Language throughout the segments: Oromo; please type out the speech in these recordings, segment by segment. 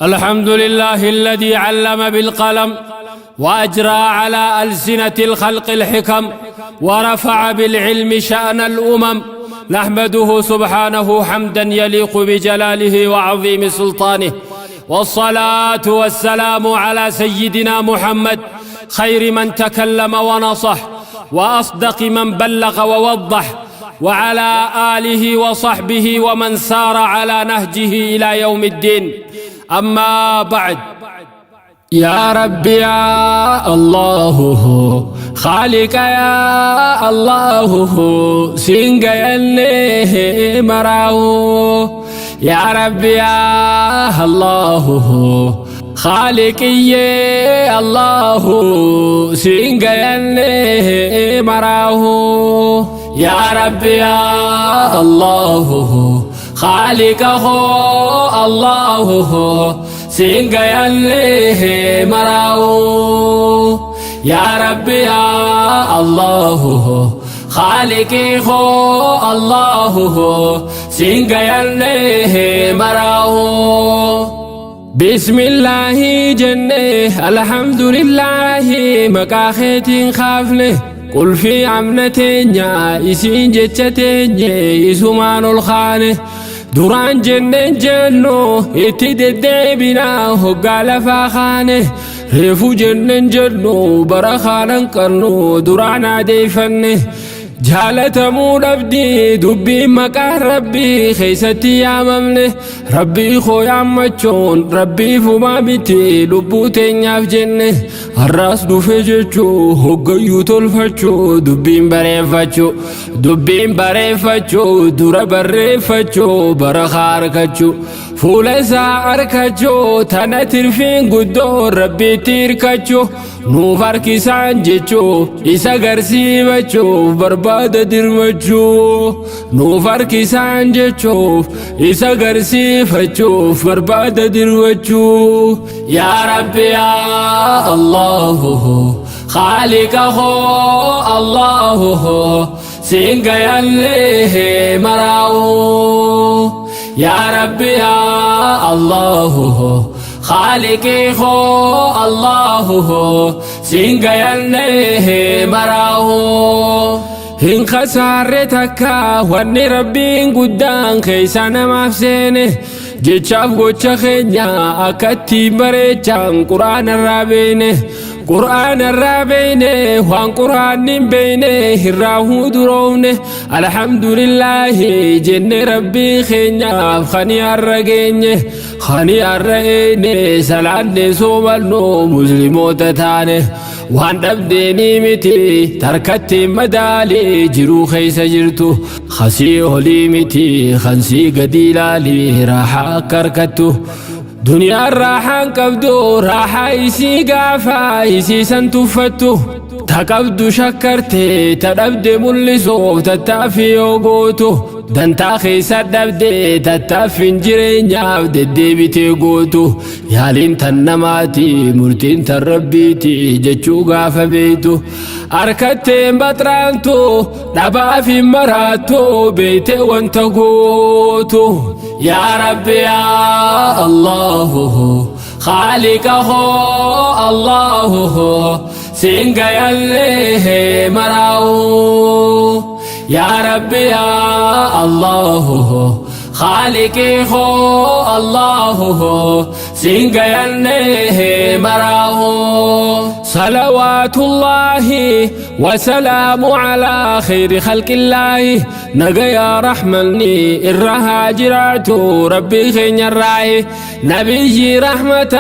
الحمد لله الذي علم بالقلم وأجرى على ألسنة الخلق الحكم ورفع بالعلم شأن الأمم. نحمده سبحانه حمدا يليق بجلاله وعظيم سلطانه، والصلاة والسلام على سيدنا محمد خير من تكلم ونصح وأصدق من بلغ ووضح، وعلى آله وصحبه ومن سار على نهجه إلى يوم الدين. أما بعد، يا رب يا الله خالق يا الله سنجيني مراو، يا رب يا الله خالقي الله سنجيني مراو، يا رب يا الله خالقه الله سنجيني مراو، يا رب يا الله خالقه الله سنجيني مراو. بسم الله جنة الحمد لله مكاخيتين خافنه قل في عمنتين يا إسين جتتين يسومان الخانه duraan jenneen jennu itti deddeebinaa hoggaa lafaa kaane, reefu jenneen jennu bara kaanan qabnu duraan adeeffanne. Jaalatamuu dhabdii dubbiin maqaan rabbii keessatti yaamamne, rabbii koo yaammachuun rabbii fumaa miti lubbuu teenyaaf jenne. Har'aas dhufe jechuu hoggayyuu tolfachuu dubbiin bareeffachuu, dubbiin bareeffachuu dura barreeffachuu, bara harkachuu fuula isaa arkachuu, tana tirfiin guddoo rabbiitti hirkachuu, nuuf harkisaan jechuu isa garsiifachuuf barbaada dirmachuu, nuuf harkisaan jechuuf isa garsiifachuuf barbaada dirmachuu. Yaa Rabbi yaa Allahu خالقه الله سنجيني مراو، يا رب يا الله خالقه الله سنجيني مراو. Hin khasaarre takka wanni rabbiin guddaan keessa namaaf seene, jechaaf gocha keenya akkatti bareechaan quraana irraa beene, quraana irraa beene, waan quraanni hin beene irraa huduroofne. Alhamdulillaahi jenne rabbii keenyaaf kani har'a geenye, kani har'a eene salaanne soomannu musliimoota taane. Waan dhabdeenii miti tarkatti madaalii jiruu keessa jirtu, khasii olii miti kansii gadi ilaalii raaxaa akka harkattu. Duniyaan raaxaan qabdu raaxaa isii gaafa isii san tuffattu, ta qabdu shakkarte ta dhabde mul'isuuf tattaaffii yoo gootu, dantaa keessa dhabde tattaaffiin jireenyaaf deddeebitee gootu. Yaaliin tan namaati murtiin tan rabbiiti jechuu gaafa beeytu, harkatteen baxraantu dhabaaf hin maraattu beeyte wanta gootu. Yaa Rabbi yaa Allahu خالقه الله سنجيني مراو، يا رب يا الله خالقه الله سنجيني مراو. صلوات الله وسلام على خير خلق الله، نجا يا رحمني الرهاجرات ربي خين الراي، نبي رحمة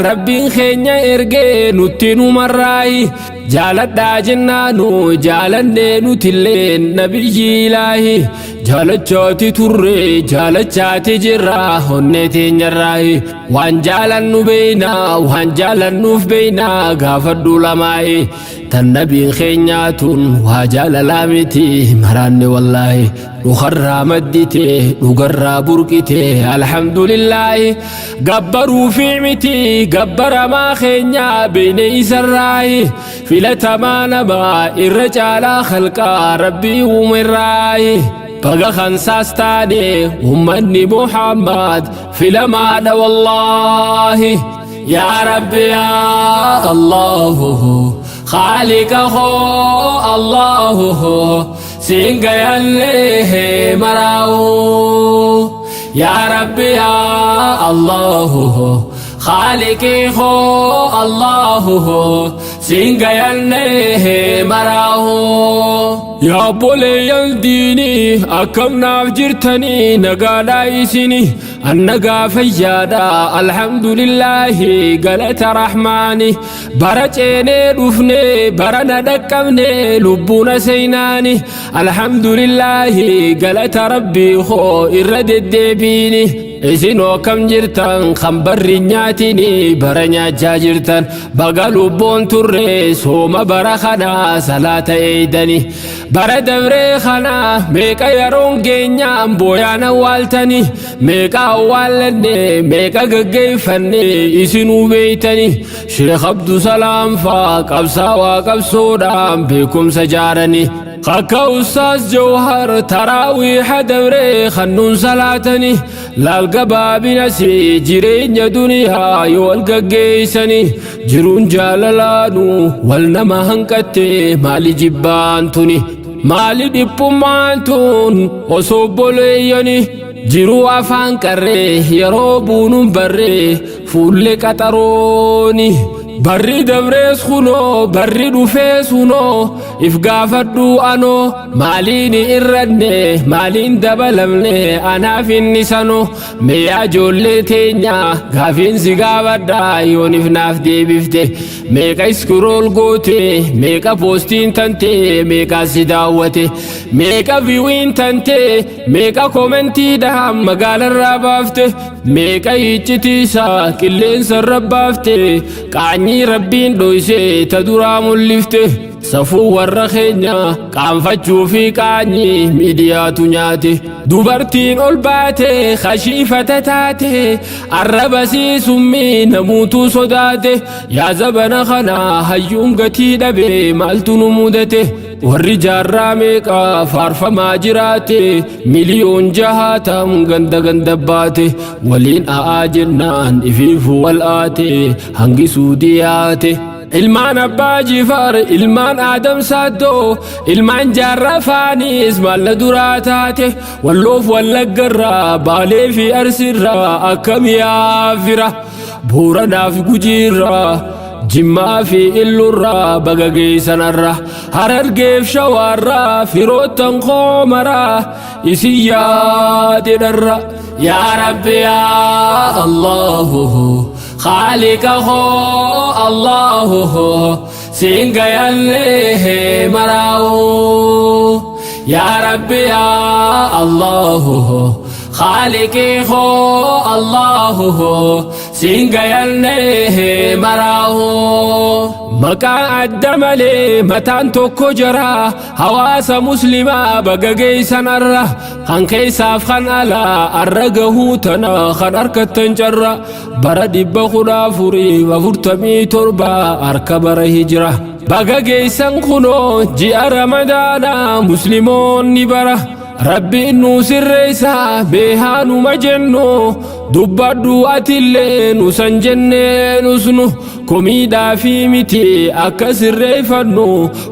ربي خين إرجي نتنو مراي، جالت جنانو جالني نتلين نبي إلهي، jaalachaati turre jaalachaati jirra onnee teenyarraayi, waan jaalannu beeynaa waan jaalannuuf beeynaa gaafadhu lamaayi, tan nabiin keenyaatun waa jaalalaa miti maraanne wallaahi, dhukarraa maddite dhugarraa burqite alhamdulillaahi, gabbaruu fi miti gabbaramaa keenyaa beeyne isarraayi, filatamaa namaa irra caalaa khalqaa rabbii uumerraayi. Baga kansaas taane ummanni Muhammad filamaadha wallaahi. Yaa Rabbi yaa Allahu Khaaliqa koo Allahu siin gayallee maraa'u. Yaa Rabbi yaa Allahu Khaaliqii koo Allahu siin gayallee maraa'u. Yaa obboleeyyan diinii akkam naaf jirtanii nagaadhaa isini annagaa fayyaadha alhamdulillaahi galata rahmaani bara ceenee dhufne bara na dhaqqabne lubbuuna seenaani alhamdulillaahi galata rabbii koo irra deddeebiini. Isinoo akkam jirtan kan barri nyaatini bara nyaachaa jirtan baga lubbuun turre sooma bara kanaa salaata eeydani bara dabree kanaa meeqa yeroon geenyaan booyaan awwaaltani meeqa awwaallanne meeqa gaggeeffanne isinuu beeytani Sheekh Abdusalaam faa qabsaawaa qabsoodhaan beekumsa jaarani akka Ustaaz Jawhar taraawiiha dabree kannuun salaatani laal gabaabinasi jireenya duniyaa yoo wal gaggeessani jiruun jaalalaanu wal nama hanqatte maali jibbaan tuni maali dhiphummaan tun osoo obboleeyyani jiruu afaan qarree yeroo buunuun barree fuullee qaxarooni barri dabrees kunoo barri dhufees kunoo if gaafadhu anoo maaliin irranne maaliin dabalamne anaaf inni sanoo meeyaa ijoollee teenya gaafiin si gaafadha yoonif naaf deebifte meeqa iskirool goote meeqa poostiin tante meeqa si daawwate meeqa viiwiin tante meeqa koomentiidhaan magaalarraa baafte meeqa iccitiisaa qilleensarra baafte qaanyii rabbiin dhoyse ta duraa mul'ifte safuu warra keenya qaanfachuu fi qaanyii miidiyaatu nyaate dubartiin ol baate kashiifata taate arraba summii namuutu sodaate yaa zabana kana hayyuun gatii dhabe maaltu nu mudate warri jaarraa meeqa faarfamaa jiraate miliyoon jahaatam ganda ganda baate waliin a'aa jennaan ifiifu wal aate hangisuu diyaate. Ilmaan abbaa jifaar ilmaan aadam saaddoo ilmaan jaarraa faanis maalla duraa taate walloof wallaggarraa baalee fi arsiirraa akkam yaafira booranaaf gujiirraa jimmaa fi illurraa baga geessanarra harargeef shawaarraa firoottan koomaraa isin yaadedharra. Yaa Rabbi yaa Allahu Khaaliqa koo Allahu siin gayallee maraa'u. Yaa Rabbi yaa Allahu Khaaliqii koo Allahu siin gayallee maraa'u. Maqaa adda malee mataan tokko jara hawaasa muslimaa baga geessanarra kan keessaaf kan alaa arra gahuu tana kan harkattan carra bara 1447 harka bara hijira baga geessan kunoo ji'a ramadaanaa musliimoonni bara rabbiin nu sirreessa beehaanuma jennu dubbadhu atillee nu san jennee nusnu komiidhaa fi miti akka sirreeffannu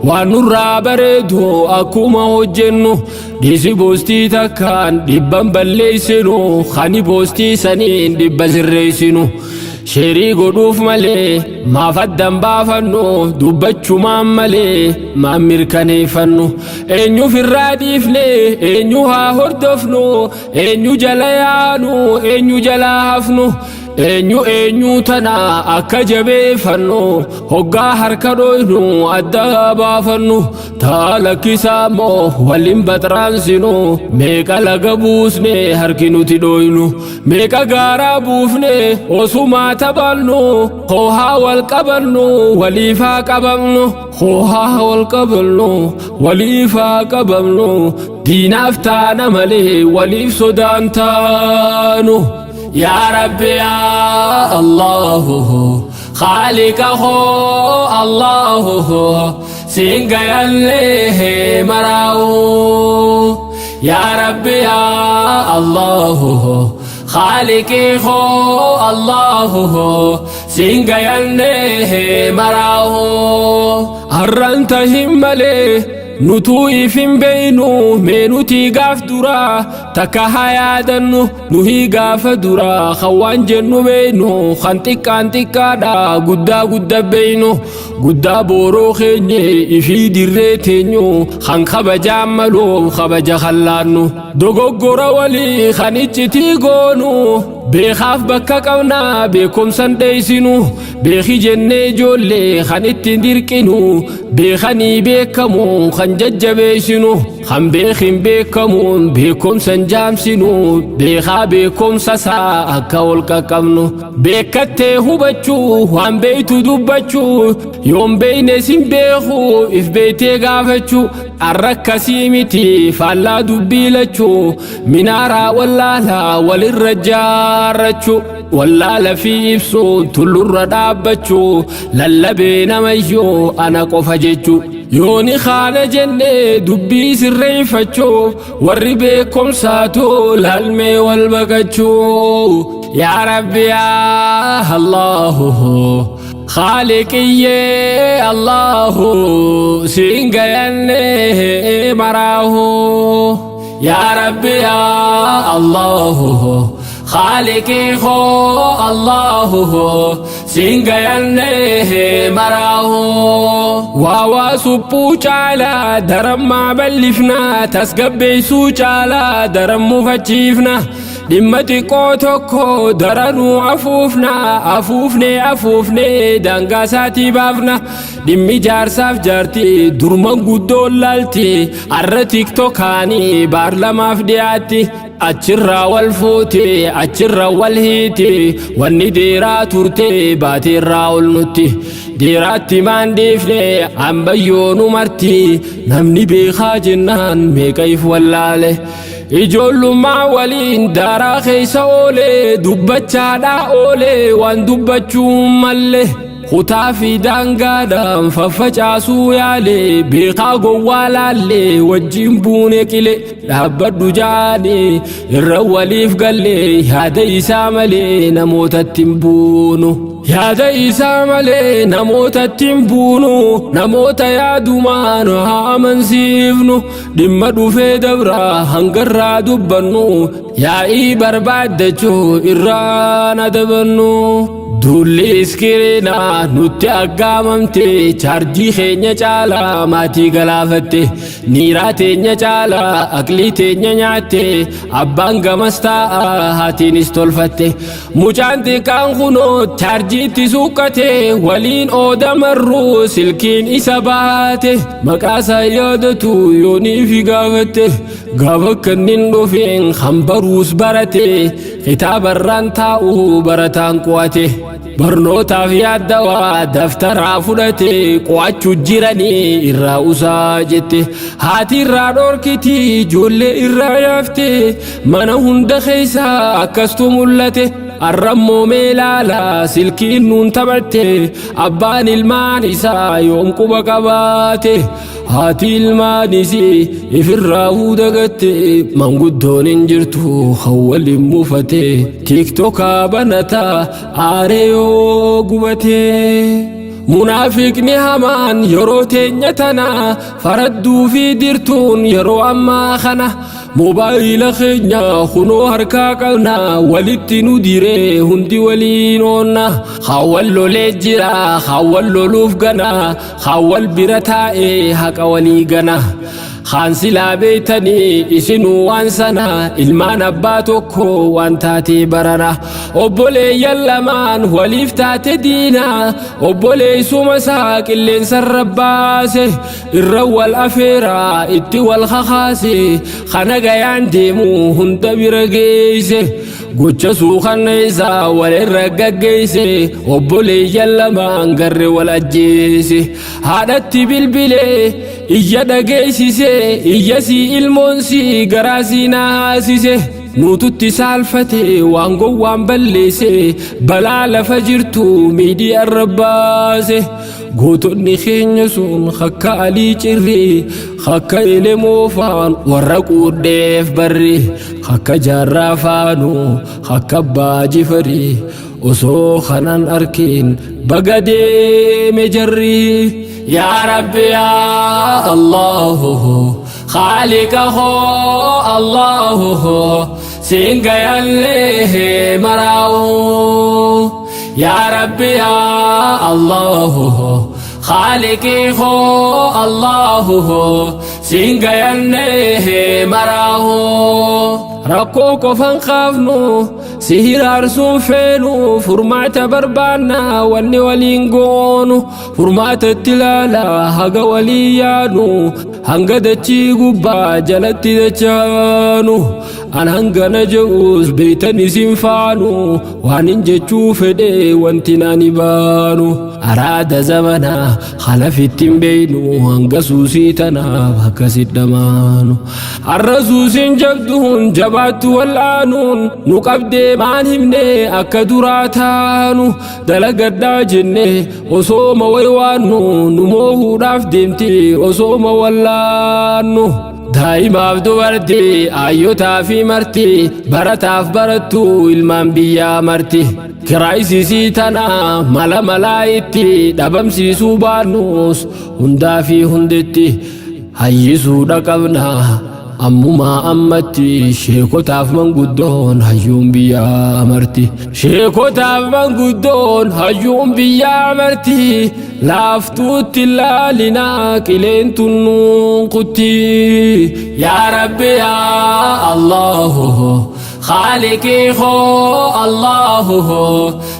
waan nurraa bareedu akkuma hojjennu dhiisi boostii takkaan dhibban balleessinu kani boostii saniin dhibba sirreessinu sheerii godhuuf malee maaf addan baafannu dubbachumaan malee maan mirkaneeffannu eenyuuf irraa dhiifne eenyu haa hordofnu eenyu jala yaanu eenyu jala hafnu eenyu eenyu tana akka jabeeffannu hoggaa harka dhoynu adda baafannu taa lakkisaa immoo waliin baxraansinu meeqa laga buusne harki nuti dhoynu meeqa gaaraa buufne osumaa taphannu hoohaa wal qabannu waliifaa qabamnu hoohaa wal qabannu waliifaa qabamnu diinaaf taana malee waliif sodaan taanu. Yaa Rabbi yaa Allahu Khaaliqa koo Allahu siin gayallee maraa'u. Yaa Rabbi yaa Allahu Khaaliqii koo Allahu siin gayannee maraahu. Har'aan tahin malee nutuu if hin beeynu, mee nutii gaaf duraa takka haa yaadannu. Nuhii gaafa duraa kan waan jennu beeynu, kan xiqqaan xiqqaadha guddaa gudda beeynu, guddaa booroo keenye ifii dirree teenyu, kan kabajaan maluuf kabaja kallaannu, dogoggora walii kan iccitii goonu, beekaaf bakka qabnaa beekumsan dheeysinu, beeki jennee ijoollee kan ittiin dirqinu, beekanii beekamu kan jajjabeessinu, kan beekin beekamuun beekumsan jaamsinu, beekaa beekumsa isaa akka ol qaqqabnu, beekattee hubachuu, waan beeytu dubbachuu, yoon beeyne sin beeku if beeytee gaafachuu. Arra akkasii miti, faallaa dubbii lachuu, minaaraa wallaalaa walirra jaarrachuu, wallaala fi ibsuun tullurra dhaabbachuu, lallabee namayyuu ana qofa jechuu, yooni kaana jennee dubbii sirreeffachuu, warri beekumsaatu laalmee wal baqachuu. Yaa Rabbi yaa Allahu Khaaliqiyyee Allahu siin gayannee maraahu. Yaa Rabbi yaa Allahu Khaaliqii koo Allahu siin gayannee maraahu. Waa suphuu caalaa darammaa bal'ifnaa, tasgabbeessuu caalaa daran mufachiifna, dhimma xiqqoo tokko daranuu afuufna, afuufnee afuufnee daangaa isaatii baafna. Dhimmi jaarsaaf jaartii durman guddoon laalti, arra TikTokaanii baarlamaaf dhiyaatti, achirraa wal fuute, achirra wal hiiti. Wanni deeraa turte baateerraa ol nutti deeraatti maan dhiifne ambayyoonu marti. Namni beekaa jennaan meeqa if wallaale, ijoollummaa waliin daaraa keessa oolee, dubbachaadhaa oolee, waan dubbachuu malle kutaa fi daangaadhaan faffacaasuu yaale, beekaa gowwaa laallee wajjin buune qile, dhaabbadhu jaanii irra waliif galle, yaada isaa malee namootatti hin buunu. Yaada isaa malee namootatti hin buunu, namoota yaadumaan haa amansiifnu. Dhimma dhufee dabraa hangarraa dubbannu, yaa'ii barbaaddachuu irraa adabannu. Duulli iskiriinaa nutti aggaamamte, chaarjii keenya caalaa maatii galaafatte, niiraa teenya caalaa aqlii teenya nyaatte. Abbaan gamas taa'a, haatiinis tolfatte, mucaan xiqqaan kunoo chaarjiitti suuqqate, waliin oodamarruu silkiin isa baate, maqaasaa yaadatu yoonii fi gaafatte. Gaafa kannin dhufeen hambaruus barate, kitaabarraan taa'u barataan qo'ate, barnootaaf yaaddawaa daftaraa fudhate, qo'achuu jiranii irraa usaa jette. Haati irraa dhorkiti, ijoollee irraa yaafte, mana hunda keessaa akkastu mul'ate. Arrammoo meelaala silkiin nuun taphatte, abbaan ilmaan isaa yoom quba qabaate? Haati ilmaanis ifirraa dagatte, manguddoon hin jirtu waliin muufate, TikTokaa banataa aaree yoo gubate. Munaafiqni hamaan yeroo teenya tana faradduu fi dirtuun yeroo ammaa kana moobaayila keenya kunoo harkaa qabna, walitti nu diree hundi waliin oonna. Haawwan lolee jira, haawwan loluuf gana, haawwan bira taa'ee haqa walii gana. Haan silaa beeytanii isinuu waan sana, ilmaan abbaa tokko waan taatee barana, obboleeyyan lamaan waliif taate diina, obboleessuma isaa qilleensarra baase, irra wal afeeraa itti wal kakaase, kana gayaan deemu hunda bira geeyse, gocha suukanna isaa walirra gaggeeyse, obboleeyyan lamaan garre wal ajjeese. Haadhatti bilbilee iyya dhageessise, iyya sii ilmoon sii garaa sii naasise. Nuututti saalfate waan gowwaan balleesse, balaa lafa jirtu miidiyaa irra baase. Gootonni keenya sun akka Alii Cirrii, akka Elemoo faan warra quudheef barri, akka Jaarraa faanu, akka Abbaa Jifarii, osoo kanan arkin baga deeme jarri. Yaa Rabbi yaa Allahu Khaliqa hoo Allahu siin gayallee maraa'u. Yaa Rabbi yaa Allahu Khaliqi hoo Allahu siin gayallee maraa'u. Rakkoo qofan kaafnu, si hiraarsuun feenu, furmaata barbaanna wanni waliin goonu. Furmaata itti ilaala haga walii yaanu, hanga dachii gubbaa jalatti dachaanu. An hangana je'us beeytan isin faanu, waan hin jechuu fedhe wanti nani baanu. Araada zamanaa kalafitti hin beeynu, hanga suusii tanaaf akkasit dhamaanu. Har'a suusiin jabduun jabaattu wal'aanuun nu qabdee maan himne akka duraa taanu. Dalagadhaa jenne osooma waywaannu, nu moohuudhaaf deemti osooma wallaannu. Daa'imaaf dubartii, ayyotaa fi marti, barataaf barattu, ilmaan biyyaa marti. Kiraayisisii tana mala malaa itti dhabamsiisuu baannus, hundaa fi hundetti hayyisuudha qabna. Ammumaa ammatti sheekotaaf manguddoon hayyuun biyyaa marti. Sheekotaaf manguddoon hayyuun biyyaa marti. Laaftuutti laalinaa qileen tunnuun kutti. Yaa Rabbi yaa Allahu Khaliqii hoo Allahu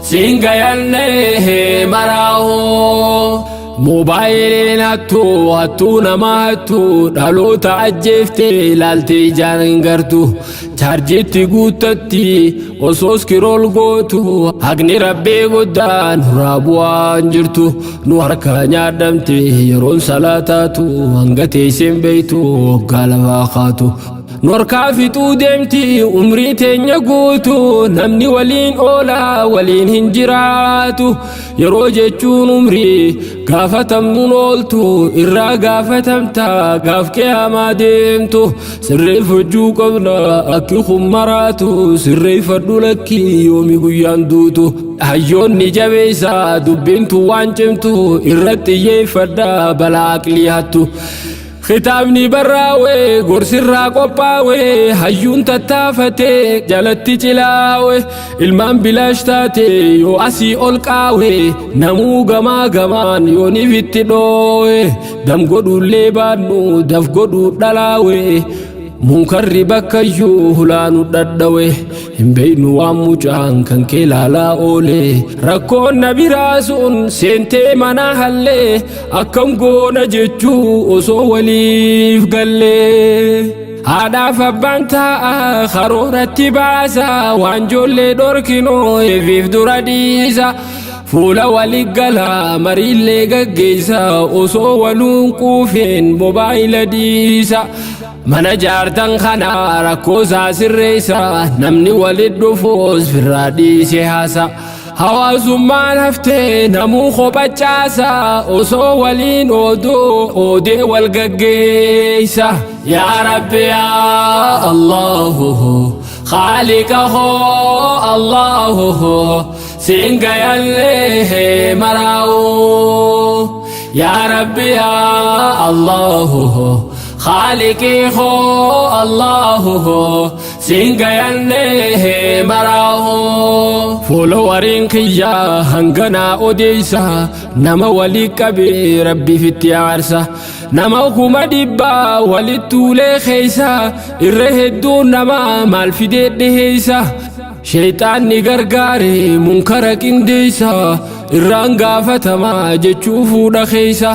siin gayallee maraa'u. Moobaayiliin hattuu, hattuu nama hattuu, dhaloota ajjeeftee ilaaltee ijaan hin gartu. Chaarjiitti guuttatti osoo scroll gootu, haqni Rabbii guddaan nurraa bu'aan jirtu. Nu harkaa nyaadhamte yeroon salaataatu, hanga teesseen beeytu waggaa lafaa kaatu. Nu harkaa fixuu deemti umrii teenya guutu, namni waliin oolaa waliin hin jiraatu. Yeroo jechuun umrii gaafatamnuun ooltu, irraa gaafatamta gaaf qiyaamaa deemtu. Sirreeffachuu qabna akki kun maraatu, sirreeffadhu lakkii yoomi guyyaan duutu. Hayyoonni jabeessa dubbintu waan cimtu, irratti xiyyeeffadha balaa aqlii hattu. Kitaabni barraa'e gorsirraa qophaa'e, hayyuun tattaafatee jalatti cilaawe. Ilmaan bilaash taate yoo asii ol qaawe, namuu gamaa gamaan yooniif itti dhoowe. Dam godhuullee baannu daf godhuu dhalaawe, munkarri bakkayyuu hulaanu dhadhawe. Hin beeynu waan mucaan kan kee laalaa oole, rakkoon na biraa sun seentee mana hallee, akkam goona jechuu osoo waliif gallee. Haadhaaf abbaan taa'a karooratti baasa, waan ijoollee dhorkinoo eefiif dura dhiisa. Fuula walii gala mariillee gaggeessa, osoo waluun quufeen mobaayila dhiisa. Mana jaartan kana rakkoo isaa sirreessa, namni walit dhufuus firraa dhiise haasa. Hawaasummaan haftee namuu kophachaasa, osoo waliin ooduu oodee wal gaggeessa. Yaa Rabbi yaa Allahu Khaliqa hoo Allahu siin gayallee maraa'u. Yaa Rabbi yaa Allahu Khaliqii hoo Allahu siin gayallee maraa'u. Followeriin kiyyaa hanganaa odeessa, nama walii qabee Rabbiif itti aarsa. Nama 100,000 walitti tuulee keessa, irra hedduun nama maal fidee dhiheessa. Sheexaanni gargaare munkara qindeessa, irraan gaafatamaa jechuu fuudha keessa.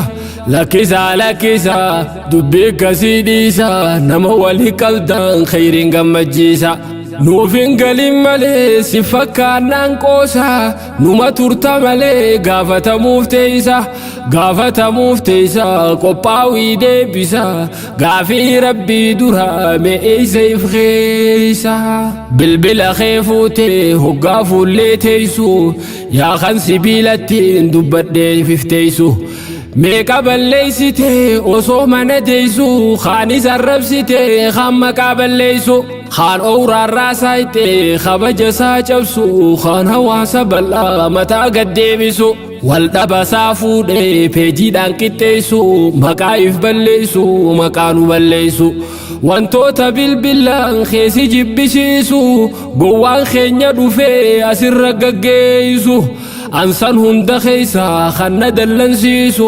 Lakkisaa, lakkisaa, dubbii akkasii dhiisa, nama walii qabdan khayriin gammachiisa. Nuuf hin galin malee si fakkaannaan qoosa, numa turta malee gaafatamuuf teessa, gaafatamuuf teessa, qophaa'ii deebisa gaafii rabbii dura me'eessa if keessa. Bilbila kee fuutee hoggaa fuullee teessu, yaa kan sibiilattiin dubbadhee ifteessu. Meeqa balleessite osoo mana teessu, kaanis arrabsite, kaan maqaa balleessu, kaan owraarraa saayite kabaja isaa cabsu, kaan hawaasa bal'aa mataa gad deebisu, wal dhabasaa fuudhee peejiidhaan qixxeessu, maqaa if balleessu, maqaa nu balleessu. Wantoota bilbilaan keessi jibbisiisu gowwaan keenya dhufee asirra gaggeessu. Ansan hunda keessa kan na dallansiisu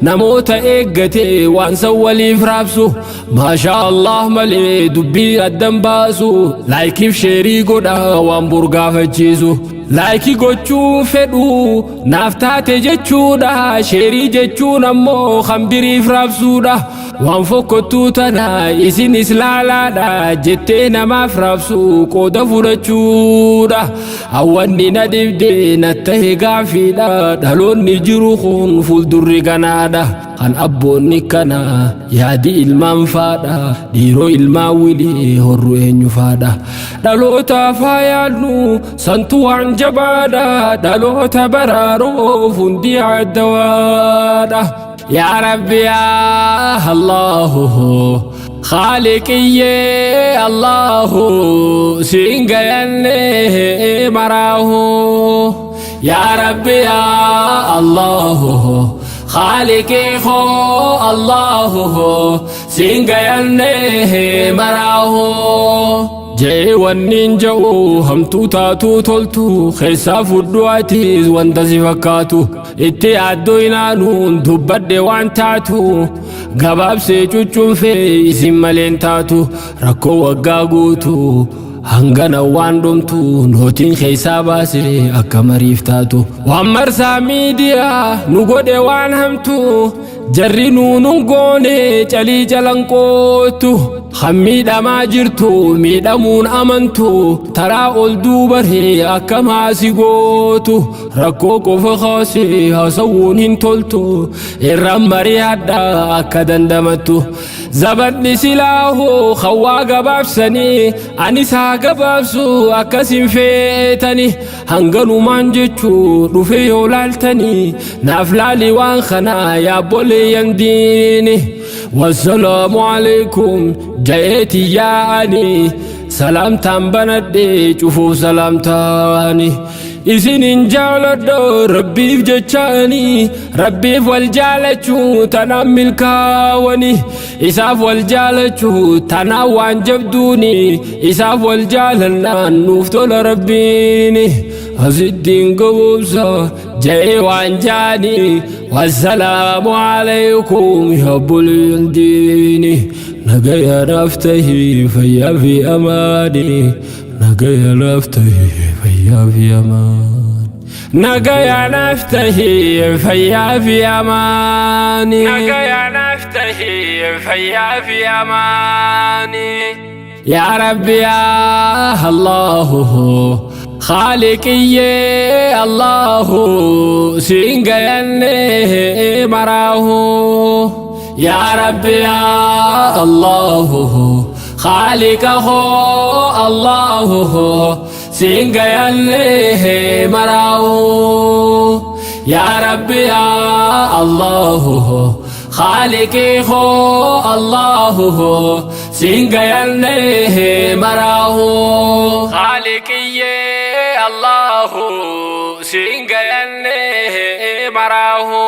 namoota eeggate waan san waliif raabsu, maashaa Allah malee dubbii addan baasu, like iif share godha waan burgaafachiisu. Like gochuu fedhu naaf taate jechuudha, share jechuun ammoo kan biriif raabsuudha. Waan fokkottuu tana isinis laalaadha jettee namaaf raabsu qooda fudhachuudha. Hawwanni na dhibde na tahe gaafiidha, dhaloonni jiru kun fuuldurri ganaadha. Kan abboonni kana yaadi ilmaan faadha, dhiiroo ilmaan wilii horru eenyu faadha. Dhalootaaf haa yaadnu, santu waan jabaadha, dhaloota baraaruuf hundi addawaadha. Yaa Rabbi, yaa Allahu, Khaaliqiyyee Allahu, siin gayanne maraahu. Yaa Rabbi, yaa Allahu, Khaaliqii koo Allahu, siin gayanne maraahu. Jee wanniin ja'u hamtuu taatuu toltu keessaa fudhu, atiis wanta si fakkaatu itti yaaddoo inaanuun dubbadhe waan taatu gabaabsee cuccunfee isin maleen taatu. Rakkoo waggaa guutu hangana waan dhumtu nootiin keessaa baase akka mariif taatu. Waan marsaa miidiyaa nu godhe waan hamtu jarri nuunun goone calii calanqootu, kan miidhamaa jirtu miidhamuun amantu, taraa ol duubaree akka maasi gootu. Rakkoo qofa kaasee haasawuun hin toltu, irraan mari'adha akka dandamattu. Zabanni silaahoo hawaa gabaabsanii anis haa gabaabsu akkasin feetani, hanganumaan jechuu dhufe yoo laaltanii naaf laali waan kanaa yaabboleeyyan diini. Wassalaamu alaikum jayeeti yaa'ani, salaamtaan banadhe cufuuf salaamtaani. Isinin jaaladha rabbiif jechaani, rabbiif wal jaalachuu tanaan milkaawani, isaaf wal jaalachuu tanaan waan jabduuni, isaaf wal jaalannaan nuuf tola rabbiini. Asittiin gaboobsa ja'ee waan jaani. Wassalaamu alaykum yaabboleeyyan diini, nagaya naaf tahii fayyaa fi amaani, nagaya naaf tahii fayyaa fi amaani, nagaya naaf tahii fayyaa fi amaani, nagaya naaf tahii fayyaa fi amaani. Yaa Rabbi, yaa Allahu, Khaaliqiyyee Allahu, siin gayanne maraahu. Yaa Rabbi, yaa Allahu, Khaaliqa koo Allahu, siin gayanne maraahu. Yaa Rabbi, yaa Allahu, Khaaliqii koo Allahu, siin gayanne maraahu. Khaaliqiyyee Allahu, siin gayanne maraahu.